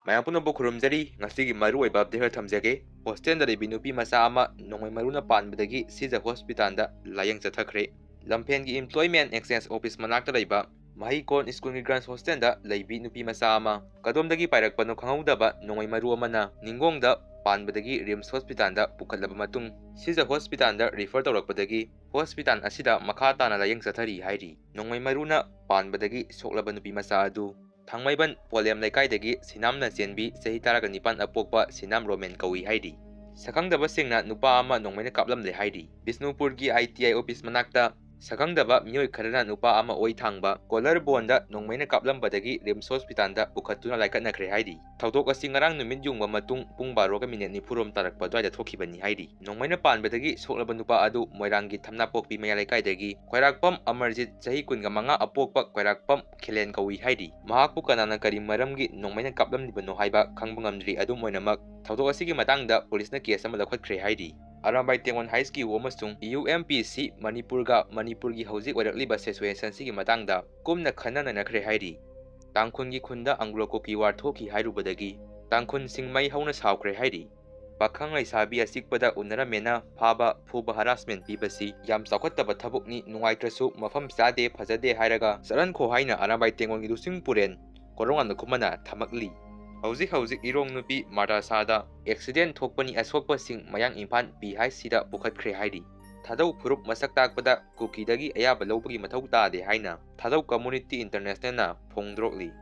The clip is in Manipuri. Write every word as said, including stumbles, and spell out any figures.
ꯃꯌꯥꯝ ꯄꯨꯝꯅꯃꯛꯄꯨ ꯈꯨꯔꯨꯝꯖꯔꯤ꯫ ꯉꯁꯤꯒꯤ ꯃꯔꯨꯑꯣꯏꯕ ꯑꯞꯗꯦꯠ ꯈꯔ ꯊꯝꯖꯒꯦ꯫ ꯍꯣꯁꯇꯦꯜꯗ ꯂꯩꯕꯤ ꯅꯨꯄꯤ ꯃꯆꯥ ꯑꯃ ꯅꯣꯡꯃꯩ ꯃꯔꯨꯅ ꯄꯥꯟꯕꯗꯒꯤ ꯁꯤꯖ ꯍꯣꯁꯄꯤꯇꯥꯜꯗ ꯂꯥꯌꯦꯡ ꯆꯠꯊꯈ꯭ꯔꯦ꯫ ꯂꯝꯐꯦꯜꯒꯤ ꯏꯝꯄ꯭ꯂꯣꯏꯃꯦꯟ ꯑꯦꯛꯁꯆꯦꯟꯖ ꯑꯣꯐꯤꯁ ꯃꯅꯥꯛꯇ ꯂꯩꯕ ꯃꯍꯩꯀꯣꯟ ꯁ꯭ꯀꯨꯜꯒꯤ ꯒꯔꯜꯁ ꯍꯣꯁꯇꯦꯜꯗ ꯂꯩꯕꯤ ꯅꯨꯄꯤ ꯃꯆꯥ ꯑꯃ ꯀꯗꯣꯝꯗꯒꯤ ꯄꯥꯏꯔꯛꯄꯅꯣ ꯈꯪꯍꯧꯗꯕ ꯅꯣꯡꯃꯩ ꯃꯔꯨ ꯑꯃꯅ ꯅꯤꯡꯒꯣꯡꯗ ꯄꯥꯟꯕꯗꯒꯤ ꯔꯤꯝꯁ ꯍꯣꯁꯄꯤꯇꯥꯜꯗ ꯄꯨꯈꯠꯂꯕ ꯃꯇꯨꯡ ꯁꯤꯖ ꯍꯣꯁꯄꯤꯇꯥꯜꯗ ꯔꯤꯐꯔ ꯇꯧꯔꯛꯄꯗꯒꯤ ꯍꯣꯁꯄꯤꯇꯥꯜ ꯑꯁꯤꯗ ꯃꯈꯥ ꯇꯥꯅ ꯂꯥꯌꯦꯡ ꯆꯠꯊꯔꯤ ꯍꯥꯏꯔꯤ꯫ ꯅꯣꯡꯃꯩ ꯃꯔꯨꯅ ꯄꯥꯟꯕꯗꯒꯤ ꯁꯣꯛꯂꯕ ꯅꯨꯄꯤ ꯃꯆꯥ ꯑꯗꯨ ꯊꯥꯡꯃꯩꯕꯟ ꯄꯣꯂꯦꯝ ꯂꯩꯀꯥꯏꯗꯒꯤ ꯁꯤꯅꯥꯝ ꯅꯆꯦꯟꯕꯤ ꯆꯍꯤ ꯇꯔꯥꯒ ꯅꯤꯄꯥꯟ ꯑꯄꯣꯛꯄ ꯁꯤꯅꯥꯝ ꯔꯣꯃꯦꯟ ꯀꯧꯏ ꯍꯥꯏꯔꯤ꯫ ꯁꯛꯈꯪꯗꯕꯁꯤꯡꯅ ꯅꯨꯄꯥ ꯑꯃ ꯅꯣꯡꯃꯩꯅ ꯀꯥꯞꯂꯝꯂꯦ ꯍꯥꯏꯔꯤ꯫ ꯕꯤꯁꯅꯨꯄꯨꯔꯒꯤ ꯑꯥꯏ ꯇꯤ ꯑꯥꯏ ꯑꯣꯐꯤꯁ ꯃꯅꯥꯛꯇ ꯁꯛꯈꯪꯗꯕ ꯃꯤꯑꯣꯏ ꯈꯔꯅ ꯅꯨꯄꯥ ꯑꯃ ꯑꯣꯏ ꯊꯥꯡꯕ ꯀꯣꯂꯔ ꯕꯣꯟꯗ ꯅꯣꯡꯃꯩꯅ ꯀꯥꯞꯂꯝꯕꯗꯒꯤ ꯔꯤꯝꯁ ꯍꯣꯁꯄꯤꯇꯥꯜꯗ ꯄꯨꯈꯠꯇꯨꯅ ꯂꯥꯏꯀꯠꯅꯈ꯭ꯔꯦ ꯍꯥꯏꯔꯤ꯫ ꯊꯧꯗꯣꯛ ꯑꯁꯤ ꯉꯔꯥꯡ ꯅꯨꯃꯤꯠ ꯌꯨꯡꯕ ꯃꯇꯨꯡ ꯄꯨꯡ ꯕꯥꯔꯣꯒ ꯃꯤꯅꯤꯠ ꯅꯤꯐꯨꯔꯣꯝ ꯇꯥꯔꯛꯄ ꯑꯗꯨꯋꯥꯏꯗ ꯊꯣꯛꯈꯤꯕꯅꯤ ꯍꯥꯏꯔꯤ꯫ ꯅꯣꯡꯃꯩꯅ ꯄꯥꯟꯕꯗꯒꯤ ꯁꯣꯛꯂꯕ ꯅꯨꯄꯥ ꯑꯗꯨ ꯃꯣꯏꯔꯥꯡꯒꯤ ꯊꯝꯅꯥꯄꯣꯛꯄꯤ ꯃꯌꯥ ꯂꯩꯀꯥꯏꯗꯒꯤ ꯈ꯭ꯋꯥꯏꯔꯥꯛꯄꯝ ꯑꯃꯔꯖꯤꯠ, ꯆꯍꯤ ꯀꯨꯟꯒ ꯃꯉꯥ, ꯑꯄꯣꯛꯄ ꯈ꯭ꯋꯥꯏꯔꯥꯛꯄꯝ ꯈꯦꯂꯦꯟ ꯀꯧꯏ ꯍꯥꯏꯔꯤ꯫ ꯃꯍꯥꯛꯄꯨ ꯀꯅꯥꯅ ꯀꯔꯤ ꯃꯔꯝꯒꯤ ꯅꯣꯡꯃꯩꯅ ꯀꯥꯞꯂꯝꯂꯤꯕꯅꯣ ꯍꯥꯏꯕ ꯈꯪꯕ ꯉꯝꯗ꯭ꯔꯤ꯫ ꯑꯗꯨꯝ ꯑꯣꯏꯅꯃꯛ, ꯊꯧꯗꯣꯛ ꯑꯁꯤꯒꯤ ꯃꯇꯥꯡꯗ ꯄꯨꯂꯤꯁꯅ ꯀꯦꯁ ꯑꯃ ꯂꯧꯈꯠꯈ꯭ꯔꯦ ꯍꯥꯏꯔꯤ꯫ ꯑꯔꯥꯝꯕꯥꯏ ꯇꯦꯡꯉꯣꯜ ꯍꯥꯏ ꯁ꯭ꯀꯨꯜ ꯑꯃꯁꯨꯡ ꯌꯨ ꯑꯦꯝ ꯄꯤ ꯁꯤ ꯃꯅꯤꯄꯨꯔꯒ ꯃꯅꯤꯄꯨꯔꯒꯤ ꯍꯧꯖꯤꯛ ꯑꯣꯏꯔꯛꯂꯤꯕ ꯁꯤꯆꯨꯋꯦꯁꯟꯁꯤꯒꯤ ꯃꯇꯥꯡꯗ ꯀꯨꯞꯅ ꯈꯟꯅ ꯅꯩꯅꯈ꯭ꯔꯦ ꯍꯥꯏꯔꯤ꯫ ꯇꯥꯡꯈꯨꯜꯒꯤ ꯈꯨꯟꯗ ꯑꯪꯒ꯭ꯂꯣ ꯀꯨꯀꯤ ꯋꯥꯔ ꯊꯣꯛꯈꯤ ꯍꯥꯏꯔꯨꯕꯗꯒꯤ ꯇꯥꯡꯈꯨꯜꯁꯤꯡ ꯃꯩ ꯍꯧꯅ ꯁꯥꯎꯈ꯭ꯔꯦ ꯍꯥꯏꯔꯤ꯫ ꯄꯥꯈꯪ ꯂꯩꯁꯥꯕꯤ ꯑꯆꯤꯛꯄꯗ ꯎꯅꯔꯝꯃꯦꯅ ꯐꯥꯕ ꯐꯨꯕ ꯍꯔꯥꯁꯃꯦꯟ ꯄꯤꯕꯁꯤ ꯌꯥꯝ ꯆꯥꯎꯈꯠꯇꯕ ꯊꯕꯛꯅꯤ, ꯅꯨꯡꯉꯥꯏꯇ꯭ꯔꯁꯨ ꯃꯐꯝ ꯆꯥꯗꯦ, ꯐꯖꯗꯦ ꯍꯥꯏꯔꯒ ꯆꯠꯍꯟꯈꯣ ꯍꯥꯏꯅ ꯑꯔꯥꯝꯕꯥꯏ ꯇꯦꯡꯉꯣꯜꯒꯤ ꯂꯨꯆꯤꯡ ꯄꯨꯔꯦꯟ ꯀꯣꯔꯧꯉꯥꯟꯕ ꯈꯨꯃꯟꯅ ꯊꯝꯃꯛꯂꯤ꯫ ꯍꯧꯖꯤꯛ ꯍꯧꯖꯤꯛ ꯏꯔꯣꯡ ꯅꯨꯄꯤ ꯃꯥꯔꯇꯥꯁꯥꯗ ꯑꯦꯛꯁꯤꯗꯦꯟ ꯊꯣꯛꯄꯅꯤ, ꯑꯁꯣꯛꯄꯁꯤꯡ ꯃꯌꯥꯡ ꯏꯝꯐꯥꯜ ꯄꯤ ꯍꯩꯆ ꯁꯤꯗ ꯄꯨꯈꯠꯈ꯭ꯔꯦ ꯍꯥꯏꯔꯤ꯫ ꯊꯥꯗꯧ ꯐꯨꯔꯨꯞ ꯃꯁꯛ ꯇꯥꯛꯄꯗ ꯀꯨꯀꯤꯗꯒꯤ ꯑꯌꯥꯕ ꯂꯧꯕꯒꯤ ꯃꯊꯧ ꯇꯥꯗꯦ ꯍꯥꯏꯅ ꯊꯥꯗꯧ ꯀꯝꯃꯨꯅꯤꯇꯤ ꯏꯟꯇꯔꯅꯦꯁꯅꯦꯜꯅ ꯐꯣꯡꯗꯣꯔꯛꯂꯤ꯫